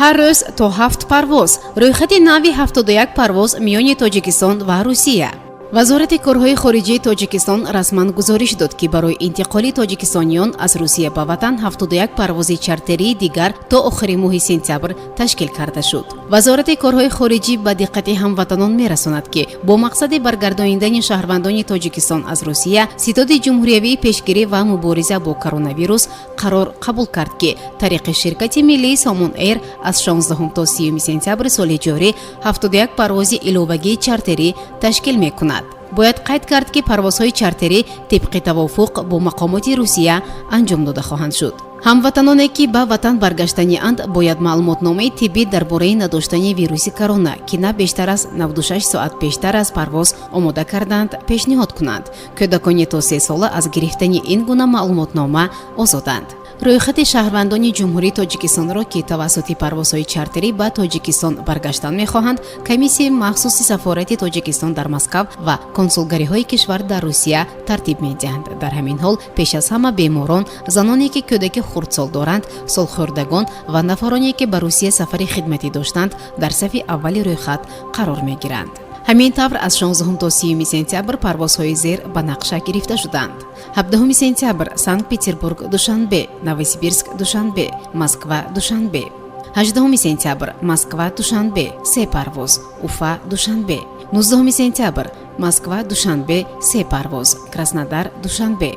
Ҳар рӯз то ҳафт парвоз. Рӯйхати нави 71 парвоз миёни Тоҷикистон ва Русия. Вазорати корҳои хориҷии Тоҷикистон расман гузориш дод, ки барои интиқоли тоҷикистониён аз Русия ба ватан 71 парвози чартерии дигар то охири моҳи сентябр ташкил карда шуд. Вазорати корҳои хориҷӣ ба диққати ҳамватанон мерасонад, ки бо мақсади баргардонидани шаҳрвандони Тоҷикистон аз Русия Ситоди ҷумҳуриявии пешгирӣ ва мубориза бо коронавирус қарор қабул кард, ки тариқи ширкати миллии Сомон Эйр аз 16 то 30 сентябри соли ҷорӣ 71 парвози иловагии чартерӣ ташкил мекунад. Бояд қайд кард, ки парвозҳои чартерӣ тибқи тавофуқ бо мақомоти Русия анҷом дода хоҳанд шуд. Ҳамватаноне, ки ба ватан баргаштанианд, бояд маълумотномаи тиббӣ дар бораи надоштани вируси корона, ки на бештар аз 96 соат пештар аз парвоз омода кардаанд, пешниҳод кунанд. Кӯдакони то 3 сола аз гирифтани ин гуна маълумотнома озоданд. Рӯйхати шаҳрвандони Ҷумҳурии Тоҷикистонро, ки тавассути парвозҳои чартерӣ ба Тоҷикистон баргаштан мехоҳанд, комиссияи махсуси сафорати Тоҷикистон дар Москав ва консулгариҳои кишвар дар Русия тартиб медиҳанд. Дар ҳамин ҳол, пеш аз ҳама беморон, заноне, ки кӯдаки хурдсол доранд, солхӯрдагон ва нафароне, ки ба Русия сафари хидматӣ доштанд, дар сафи аввали рӯйхат қарор мегиранд. Ҳамин тавр, аз 16 то 30 сентябр парвозҳои зер ба нақша гирифта шуданд: 17 сентябр: Санкт Петербург, Душанбе, Новосибирск, Душанбе, Москва, Душанбе. 18 сентябр: Москва, Душанбе, се парвоз, Уфа, Душанбе. 19 сентябр: Москва, Душанбе, се парвоз, Краснодар, Душанбе.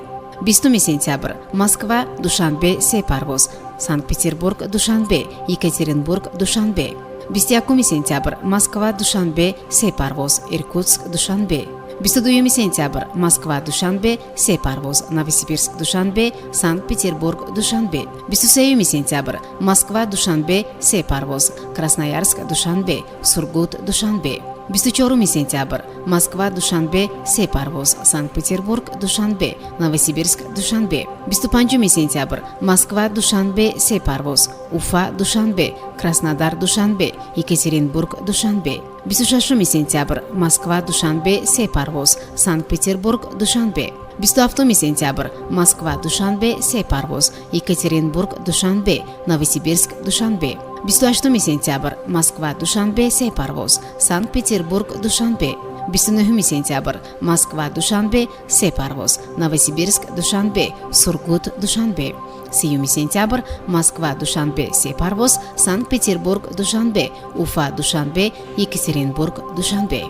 20 сентябр: Москва, Душанбе, се парвоз, Санкт Петербург, Душанбе, Екатеринбург, Душанбе. 21 сентябр: Москва, Душанбе, се парвоз, Иркутск, Душанбе. 22 сентябр: Москва, Душанбе, се парвоз, Новосибирск, Душанбе, Санкт Петербург, Душанбе. 23 сентябр: Москва, Душанбе, се парвоз, Красноярск, Душанбе, Сургут, Душанбе. 24 сентябр: Москва, Душанбе, се парвоз, Санкт Петербург, Душанбе, Новосибирск, Душанбе. 25 сентябр: Москва, Душанбе, се парвоз, Уфа, Душанбе, Краснодар, Душанбе, Екатеринбург, Душанбе. 26 сентябр: Москва, Душанбе, се парвоз, Санкт Петербург, Душанбе. 27 сентябр: Москва, Душанбе, се парвоз, Екатеринбург, Душанбе, Новосибирск, Душанбе. 28 сентябр: Москва, Душанбе, се парвоз, Санкт Петербург, Душанбе. 29 сентябр: Москва, Душанбе, се парвоз, Новосибирск, Душанбе, Сургут, Душанбе. 30 сентябр: Москва, Душанбе, се парвоз, Санкт Петербург, Душанбе, Уфа, Душанбе, Екатеринбург, Душанбе.